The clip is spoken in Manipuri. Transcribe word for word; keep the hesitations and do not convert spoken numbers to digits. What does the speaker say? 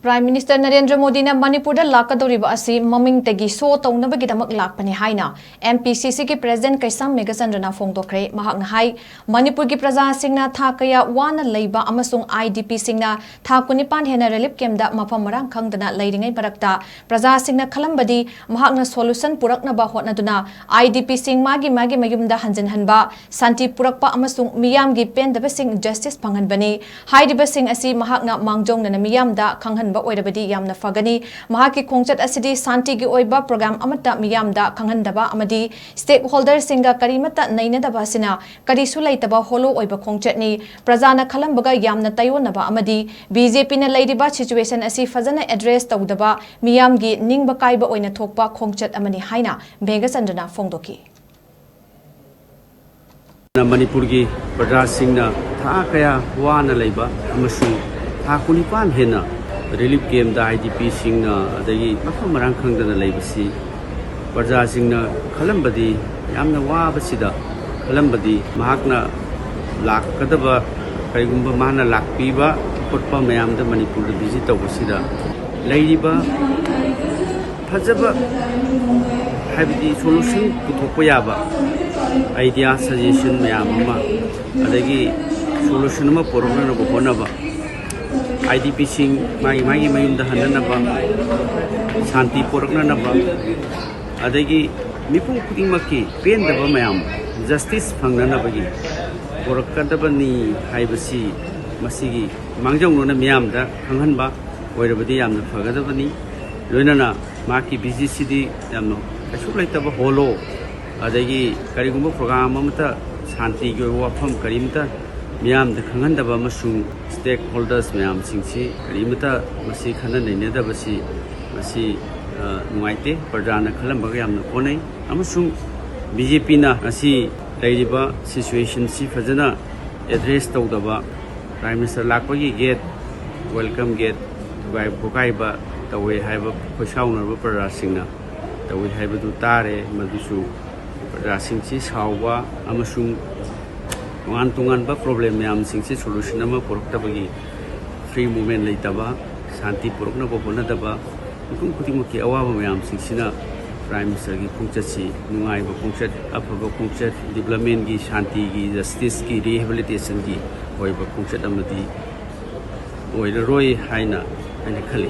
Prime Minister ꯅꯔꯦꯟꯗ꯭ꯔ ꯃꯣꯗꯤꯅ ꯃꯅꯤꯄꯨꯔꯗ ꯂꯥꯛꯀꯗꯧꯔꯤꯕ ꯑꯁꯤ ꯃꯃꯤꯡꯇꯒꯤ ꯁꯣ ꯇꯧꯅꯕꯒꯤꯗꯃꯛ ꯂꯥꯛꯄꯅꯤ ꯍꯥꯏꯅ M P C Cꯒꯤ President ꯀꯩꯁꯥꯝ ꯃꯦꯘꯆꯟꯗ꯭ꯔꯅ ꯐꯣꯡꯗꯣꯛꯈ꯭ꯔꯦ꯫ ꯃꯍꯥꯛꯅ ꯍꯥꯏ, ꯃꯅꯤꯄꯨꯔꯒꯤ ꯄ꯭ꯔꯖꯥꯁꯤꯡꯅ ꯊꯥ ꯀꯌꯥ ꯋꯥꯅ ꯂꯩꯕ ꯑꯃꯁꯨꯡ IDPꯁꯤꯡꯅ ꯊꯥ ꯀꯨꯟꯅꯤꯄꯥꯟ ꯍꯦꯟꯅ relief campꯇ ꯃꯐꯝ ꯃꯔꯥꯡ ꯈꯪꯗꯅ ꯂꯩꯔꯤꯉꯩ ꯃꯔꯛꯇ ꯄ꯭ꯔꯖꯥꯁꯤꯡꯅ ꯈꯜꯂꯝꯕꯗꯤ ꯃꯍꯥꯛꯅ solution ꯄꯨꯔꯛꯅꯕ ꯍꯣꯠꯅꯗꯨꯅ IDPꯁꯤꯡ ꯃꯥꯒꯤ ꯃꯥꯒꯤ ꯃꯌꯨꯝꯗ ꯍꯟꯖꯤꯟꯍꯟꯕ, ꯁꯥꯟꯇꯤ ꯄꯨꯔꯛꯄ ꯑꯃꯁꯨꯡ ꯃꯤꯌꯥꯝꯒꯤ ꯄꯦꯟꯗꯕꯁꯤꯡ justice ꯐꯪꯍꯟꯕꯅꯤ꯫ ꯍꯥꯏꯔꯤꯕꯁꯤꯡ ꯑꯁꯤ ꯃꯍꯥꯛꯅ ꯃꯥꯡꯖꯧꯅꯅ ꯃꯤꯌꯥꯝꯗ ꯈꯪꯍꯟꯕ ꯑꯣꯏꯔꯕꯗꯤ ꯌꯥꯝꯅ ꯐꯒꯅꯤ꯫ ꯃꯍꯥꯛꯀꯤ ꯈꯣꯡꯆꯠ ꯑꯁꯤꯗꯤ ꯁꯥꯟꯇꯤꯒꯤ ꯑꯣꯏꯕ program ꯑꯃꯠꯇ ꯃꯤꯌꯥꯝꯗ ꯈꯪꯍꯟꯗꯕ ꯑꯃꯗꯤ stakeholderꯁꯤꯡꯒ ꯀꯔꯤꯃꯠꯇ ꯅꯩꯅꯗꯕ ꯑꯁꯤꯅ ꯀꯔꯤꯁꯨ ꯂꯩꯇꯕ hollow ꯑꯣꯏꯕ ꯈꯣꯡꯆꯠꯅꯤ꯫ ꯄ꯭ꯔꯖꯥꯅ ꯈꯜꯂꯝꯕꯒ ꯌꯥꯝꯅ ꯇꯥꯏꯑꯣꯟꯅꯕ ꯑꯃꯗꯤ BJPꯅ ꯂꯩꯔꯤꯕ situation ꯑꯁꯤ ꯐꯖꯅ address ꯇꯧꯗꯕ ꯃꯤꯌꯥꯝꯒꯤ ꯅꯤꯡꯕ ꯀꯥꯏꯕ ꯑꯣꯏꯅ ꯊꯣꯛꯄ ꯈꯣꯡꯆꯠ ꯑꯃꯅꯤ ꯍꯥꯏꯅ ꯃꯦꯘꯆꯟꯗ꯭ꯔꯅ ꯐꯣꯡꯗꯣꯛꯈꯤ꯫ ꯃꯅꯤꯄꯨꯔꯒꯤ ꯄ꯭ꯔꯖꯥꯁꯤꯡꯅ ꯊꯥ ꯀꯌꯥ ꯋꯥꯅ ꯂꯩꯕ ꯑꯃꯁꯨꯡ ꯊꯥ ꯀꯨꯟꯅꯤꯄꯥꯟ ꯍꯦꯟꯅ relief campꯇ IDPꯁꯤꯡꯅ ꯑꯗꯒꯤ ꯃꯐꯝ ꯃꯔꯥꯡ ꯈꯪꯗꯅ ꯂꯩꯕꯁꯤ ꯄ꯭ꯔꯖꯥꯁꯤꯡꯅ ꯈꯜꯂꯝꯕꯗꯤ, ꯌꯥꯝꯅ ꯋꯥꯕꯁꯤꯗ ꯈꯜꯂꯝꯕꯗꯤ ꯃꯍꯥꯛꯅ ꯂꯥꯛꯀꯗꯕ, ꯀꯔꯤꯒꯨꯝꯕ ꯃꯥꯅ ꯂꯥꯛꯄꯤꯕ ꯈꯣꯠꯄ ꯃꯌꯥꯝꯗ ꯃꯅꯤꯄꯨꯔꯗ visit ꯇꯧꯕꯁꯤꯗ ꯂꯩꯔꯤꯕ ꯐꯖꯕ, ꯍꯥꯏꯕꯗꯤ solution ꯄꯨꯊꯣꯛꯄ ꯌꯥꯕ idea, suggestion ꯃꯌꯥꯝ ꯑꯃ, ꯑꯗꯒꯤ solution ꯑꯃ ꯄꯨꯔꯛꯅꯅꯕ ꯍꯣꯠꯅꯕ, IDPꯁꯤꯡ ꯃꯥꯒꯤ ꯃꯥꯒꯤ ꯃꯌꯨꯝꯗ ꯍꯟꯅꯅꯕ, ꯁꯥꯟꯇꯤ ꯄꯨꯔꯛꯅꯅꯕ, ꯑꯗꯒꯤ ꯃꯤꯄꯨꯝ ꯈꯨꯗꯤꯡꯃꯛꯀꯤ ꯄꯦꯟꯗꯕ ꯃꯌꯥꯝ justice ꯐꯪꯅꯅꯕꯒꯤ ꯄꯨꯔꯛꯀꯗꯕꯅꯤ ꯍꯥꯏꯕꯁꯤ ꯃꯁꯤꯒꯤ ꯃꯥꯡꯖꯧꯅꯅ ꯃꯤꯌꯥꯝꯗ ꯈꯪꯍꯟꯕ ꯑꯣꯏꯔꯕꯗꯤ ꯌꯥꯝꯅ ꯐꯒꯗꯕꯅꯤ꯫ ꯂꯣꯏꯅꯅ ꯃꯍꯥꯛꯀꯤ visitꯁꯤꯗꯤ ꯌꯥꯝꯅ ꯀꯩꯁꯨ ꯂꯩꯇꯕ hollow, ꯑꯗꯒꯤ ꯀꯔꯤꯒꯨꯝꯕ program ꯑꯃꯠꯇ, ꯁꯥꯟꯇꯤꯒꯤ ꯑꯣꯏꯕ ꯋꯥꯐꯝ ꯀꯔꯤꯝꯇ ꯃꯤꯌꯥꯝꯗ ꯈꯪꯍꯟꯗꯕ ꯑꯃꯁꯨꯡ stakeholders ꯃꯌꯥꯝꯁꯤꯡꯁꯤ ꯀꯔꯤꯃꯠꯇ ꯃꯁꯤ ꯈꯟꯅ ꯅꯩꯅꯗꯕꯁꯤ ꯃꯁꯤ, ꯑ, ꯅꯨꯡꯉꯥꯏꯇꯦ꯫ ꯄ꯭ꯔꯖꯥꯅ ꯈꯜꯂꯝꯕꯒ ꯌꯥꯝꯅ ꯑꯣꯟꯅꯩ꯫ ꯑꯃꯁꯨꯡ BJPꯅ ꯉꯁꯤ ꯂꯩꯔꯤꯕ situationꯁꯤ ꯐꯖꯅ address ꯇꯧꯗꯕ, Prime Minister ꯂꯥꯛꯄꯒꯤ gate, welcome gate ꯊꯨꯒꯥꯏ ꯈꯣꯀꯥꯏꯕ ꯇꯧꯋꯦ ꯍꯥꯏꯕ ꯈꯣꯏꯁꯥꯎꯅꯔꯕ ꯄ꯭ꯔꯖꯥꯁꯤꯡꯅ ꯇꯧꯋꯤ ꯍꯥꯏꯕꯗꯨ ꯇꯥꯔꯦ꯫ ꯃꯗꯨꯁꯨ ꯄ꯭ꯔꯖꯥꯁꯤꯡꯁꯤ ꯁꯥꯎꯕ ꯑꯃꯁꯨꯡ ꯇꯣꯉꯥꯟ ꯇꯣꯉꯥꯟꯕ problem ꯃꯌꯥꯝꯁꯤꯡꯁꯤ solution ꯑꯃ ꯄꯨꯔꯛꯇꯕꯒꯤ, free movement ꯂꯩꯇꯕ, ꯁꯥꯟꯇꯤ ꯄꯨꯔꯛꯅꯕ ꯍꯣꯠꯅꯗꯕ, ꯃꯤꯄꯨꯝ ꯈꯨꯗꯤꯡꯃꯛꯀꯤ ꯑꯋꯥꯕ ꯃꯌꯥꯝꯁꯤꯡꯁꯤꯅ Prime Ministerꯒꯤ ꯈꯣꯡꯆꯠꯁꯤ ꯅꯨꯡꯉꯥꯏꯕ ꯈꯣꯡꯆꯠ, ꯑꯐꯕ ꯈꯣꯡꯆꯠ, developmentꯒꯤ, ꯁꯥꯟꯇꯤꯒꯤ, justiceꯀꯤ, rehabilitationꯒꯤ ꯑꯣꯏꯕ ꯈꯣꯡꯆꯠ ꯑꯃꯗꯤ ꯑꯣꯏꯔꯔꯣꯏ ꯍꯥꯏꯅ ꯑꯩꯅ ꯈꯜꯂꯤ꯫